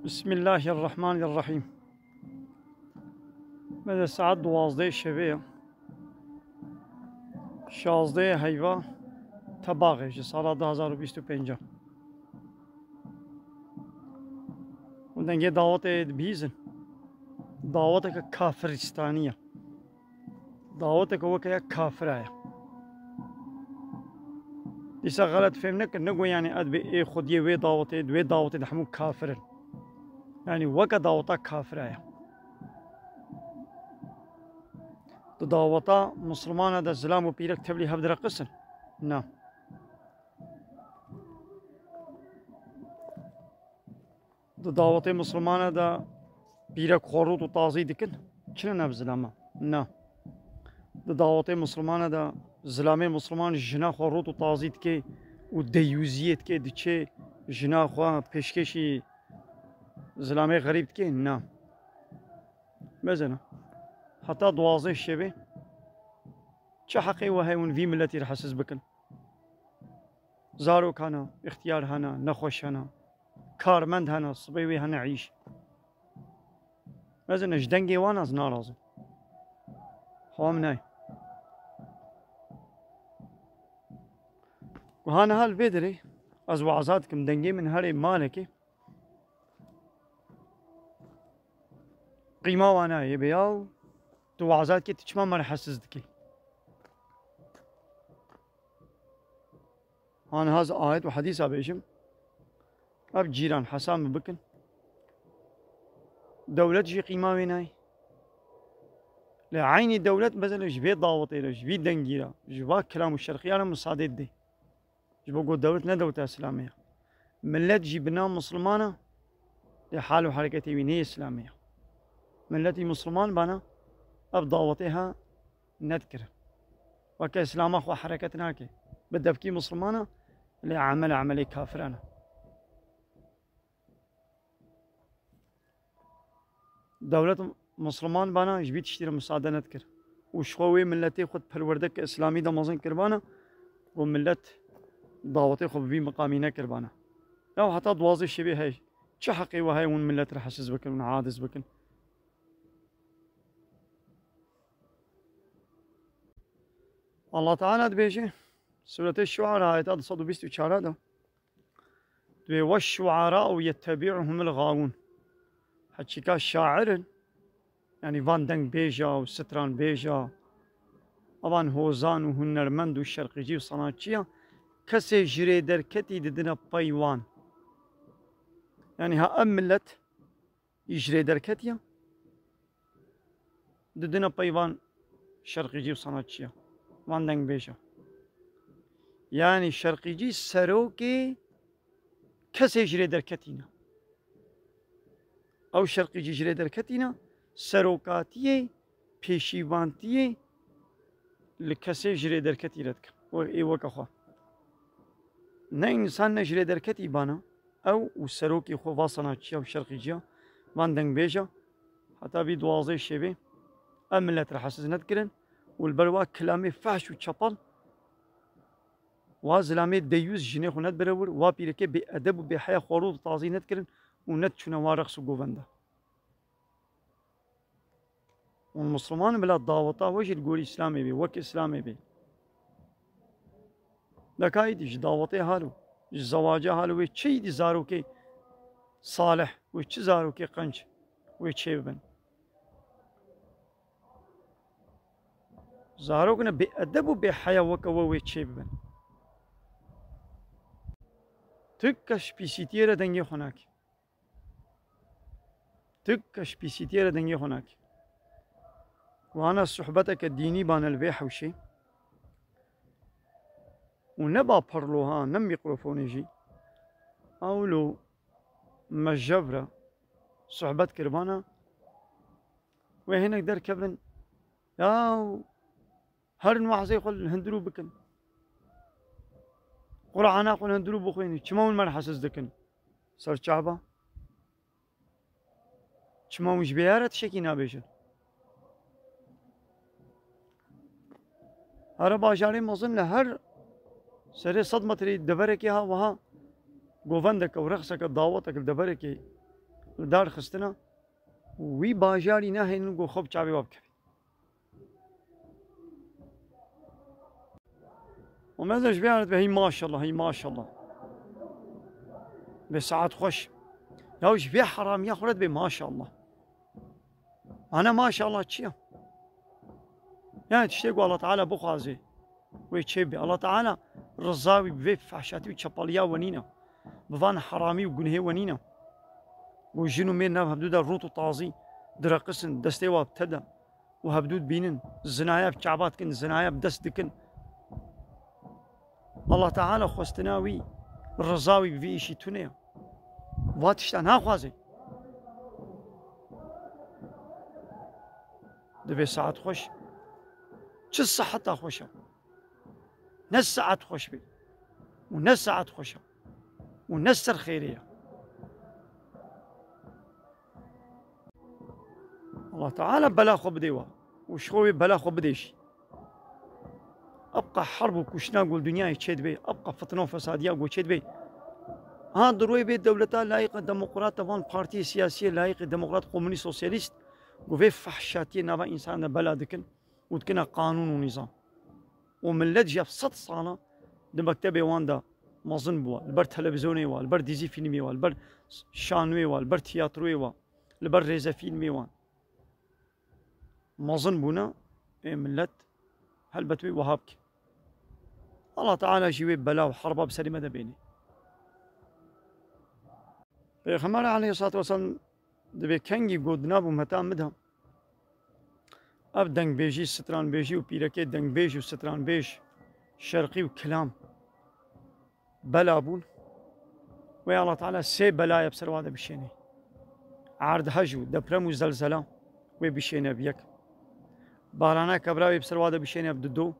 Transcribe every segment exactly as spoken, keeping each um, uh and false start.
Bismillahirrahmanirrahim. Meze saet duwazdeh şevê ye. Şazdeh heyva tebaxê ji sala du hazar û bîst û pênc. Û dengê dawetê dibihîzin. Daweteke kafiristanî ye. Daweteke weke ya kafira ye. Dîsa xelet fêm nekin, negot, yanî, ez dibê ê xwediyê wê dawetê, di wê dawetê de hemû kafir in. Yanî weke daweta kafira ye. Di daweta Mislimana de zilam û pîrek tevlî hev direqisin? Na. Di dawetê Mislimana de pîrek xwe rût û tazî dikin? Çi ne, ev zilama? Na. Di dawetê Mislimana de zilamê Misliman jina xwe rût û tazî dike û deyûziyê dike, diçe jina xwe pêşkêşî zilamê xerîb dike? Na. Mezena. Heta duwazdeh şevê çi heqê we heye hûn vî miletî rahatsiz bikin? Zarok hene, ixtiyar hene, nexweş hene, karmend hene, sibê wê hene îş. Mezena, ji dengê wan ez narazim. Xwe min nayê. Ku ha niha li vê derê ez waza dikim, dengê min herê malekê. Qîma wana yê be yaw, tu waza dikî, tu çima me rahatsiz dikî? Aniha ez ayet û hedîsa bêjim. Ev cîran hesab min bikin. Dewlet jî qîma wê nayê. Lê eynî dewlet, mesela, ji vê dawetê re, ji vî dengî re, ji va kilam û şerqiya re misadê didê. Ji bo ku dewlet ne dewleta Îslamê ye. Millet jî bi nav Misliman e, lê hal û hereketê wî ne Îslamê ye. Milletî Misliman bana ev dawetê ha nedikir. Weke Îslama xwe hereket nake. Bi devkî Misliman e, lê emel emelê kafiran e. Dewlet Misliman bana ji vî tiştî re misade nedikir. Û ji xwe wê miletê xwe di perwerdeke Îslamî de mezin kiribana û milet dawetê xwe bi vî miqamî nekiribana. Ew heta duwazdeh şevê heye. Çi heqê we heye hûn milet rahatsiz bikin û aciz bikin? Allah Teala dibêje, Sûretê Şuara, ayeta du sed û bîst û çar de, dibê, "Weş-şuara'u yettebi'uhumul gawun." Heçîka şair in, yanî van dengbêja û stranbêja, avan hozan û hunermend û şerqîcî û sanatçiya, kesê ji rê derketî didine pey wan. Yanî ha ev milet î ji rê derketiye, didine pey van şerqîcî û sanatçiya, van dengbêja. Yanî şerqîcî serokê kesê ji rê derketî ne. Ew şerqîcî ji rê derketî ne, serokatiyê, pêşîvantiyê li kesê ji rê derketî re dike. Ê weke xwe. Ne însan ne ji rê derketî bana, ew û serokê xwe va sanatçiya û şerqîciya, van dengbêja, heta vî duwazdeh şevê ev milet rahatsiz nedikirin û li ber wa kilamê fehş û çepal, wa zilamê deyûz jinê xwe nedibire wir, wa pîrekê bêedeb û bêheya xwe rû tazî nedikirin û nediçûne wa reqs û govenda. Hûn Misliman in, bila daweta we jî li gorî Îslamê bê, wek Îslamê bê. Deka îdî ji dawetê halo, ji zewaca halo, wê çi îdî zarokê salih, wê çi zarokê qenc wê çêbibin? Zarok ne bêedeb û bêheya weke we wê çêbibin. Tu kes pîsîtiyê re dengê xwe nakî. Tu kes pîsîtiyê re dengê xwe nakî. Wana sohbeteke dînî bane li vê hewşê. Û ne ba perlo ha, ne mîkrofonê jî. Ewlo me jev re sohbet kiribana. Wê hinek derkevin. Ya herin wahzê xwe li hundirû bikin. Qur'ana xwe li hundirû bixwînin. Çima hûn me rahatsiz dikin? Ser çava. Çima hûn ji vê ya re tiştekî nabêjin? Here bajarê mezin li her serê sed metrê deverekê ha wiha govendeke û rexseke dawetek li deverekê Dar xistina, wî bajarî nehênin ku xwe bi çavê wa bikevin. Û mezin ji vê re dibe, hey maşallah, hey maşallah. Vê saet xweş. Ya ji vê heramiya xwe re dibe maşallah. Ana maşallah çi ya? Yani tiştê ku Allah Teala bixwaze wê çê bê. Allah Teala riza wî bi vê fehşatî û çepaliya we nîne. Bi van heramî û gunhê we nîne. Ku jin û mêr nav hevdû de rût û tazî direqisin, destê wa bi te de û hevdû dibînin, zinaya bi çava dikin, zinaya bi dest dikin. Allah Teala xwestina wî, riza wî bi vî îşî tune ye. Va tişta naxwaze. Divê saet xweş. Çi siheta xweş e. Ne saet xweş be. Û ne saet xweş e. Û ne ser xêrê ye. Allah Teala bela xwe bidê we. Û ji xwe wê bela xwe bidê jî. Ebqa herb û kuştina ku li dinyayê çêdibe, ebqa fitne û fesadiya ku çêdibe. Ha, di rûyê vê dewleta layîqe demokrat de van partiyê siyasiyê layîqê demokrat, komunîst, sosyalîst ku vê fehşatiyê nava însanan de bela dikin û dikine qanûn û nîzam. Û millet jî ev sed sala di mektebê wan de mezin bû, li ber televîzyonê wa, li ber dîzî fîlmê wa, li ber şanûyê wa, li ber tiyatroyê wa, li ber rêzefîlmê wan. Mezin bûne, ê millet helbet wê wiha bike. Allah Teala jî wê bela û herba bi serê me de bênê. Pêxember aleyhissalatu vesselam dibê kengî got, di nav ummeta min de ev dengbêjî, stranbêjî û pîrekê dengbêj û stranbêj, şerqî û kilam bela bûn. Wê Allah Teala sê belaya bi ser wa de bişênê. Erdhej û deprem û zelzela wê bişêne bi yek. Barana kevra wê bi ser wa de bişêne bi dido.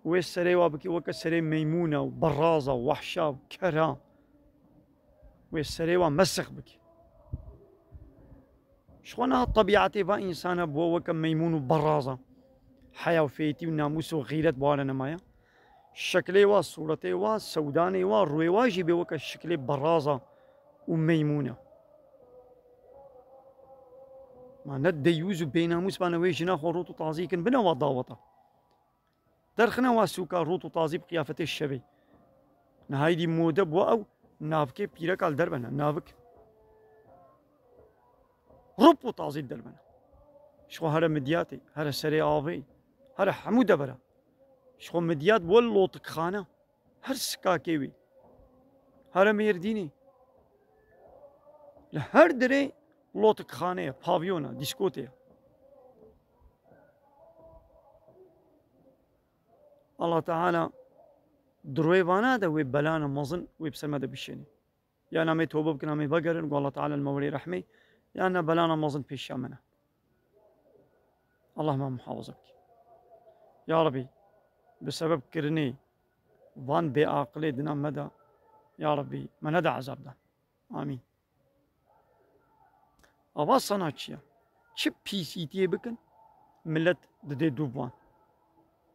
Wê serê wa bikî weke serê meymûna û beraza û wehşa û kera. Wê serê wa mesix bikî. Ji xwe niha tebîetê va însana bû weke meymûn û beraza. Heya û fêtî û namûs û xîret bi wan re nemaye. Şeklê wa, sûretê wa, sewdanê wa, rûyê wa jî bê weke şeklê beraza û meymûn e. Ma ne deyûz û bênamûs bane wê jina xwe rût û tazî kin bine wa daweta. Derxine wa sûka rût û tazî bi qiyafetê şevê. Niha êdî mode bû ew navkê pîreka li der bene, navik. Rûp û tazî li der bene. Ji xwe here midyatê, here serê avê, here hemû devera. Ji xwe midyat bû lotikxane. Her sikakê wî. Here Mêrdînê. Li her dirê lotikxane ye, pavyona, dîskotê ye. Allah Teala di rûyê vana de wê belana mezin wê bi ser me de bişênê. Ya na em ê tobe bikin, em ê vegerin, ku Allah Teala li me werê rehmê, ya na belana mezin pêşiya me ne. Allah me muhafaza bike. Ya Rebî, bi sebeb kirinê van bêaqilê di nav me de, ya Rebî, me nede ezab de. Amîn. Ava sana çi ye? Çi pîsîtiyê bikin, millet didê dû bi wan.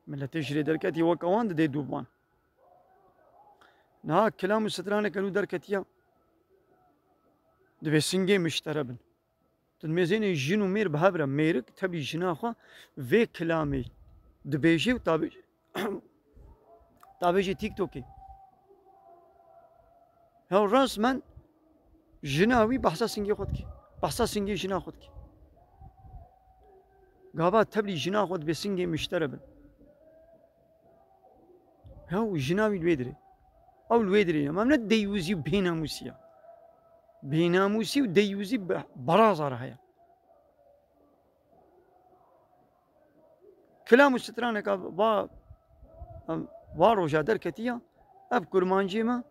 Milletê ji rê derketî weke wan didê dû bi wan. Niha kilam û straneke nû derketiya, divê singê miştere bin. Tu dimêzênê jin û mêr bi hev re, mêrik tevlî jina xwe vê kilamê dibêjê û tabê-, tabêjê TikTokê. Ya resmen jina wî behsa singê xwe dike. Behsa singê jina xwe dike. Gava tevlî jina xwe dibê singê miştere bin. Hew jina wî li wê dirê. Ew li wê dirê ye. Em ne deyûzî û bênamûsî ye. Bênamûsî û deyûzî bi beraza re heye. Kilam û straneka va, va roja derketiya, ev kurmancê me,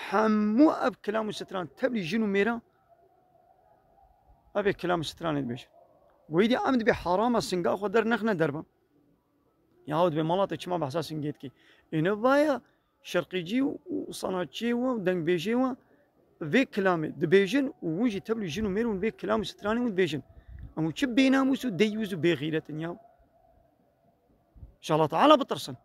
hemû ev kilam û stran tevlî jin û mêran, ev ê kilam û stranê dibêjin. Wêdî em dibê harama singa xwe dernexine derve. Yahu dibê mala te çima behsa singê dikî? Ê ne vaya şerqîcî û sanatçiyê we û dengbêjê we vê kilamê dibêjin û hûn jî tevlî jin û mêr hûn vê kilam û stranê hûn dibêjin. Em hûn çi bênamûs û deyûz û bêxîret in ya? Ji Allah Teala bitirsin.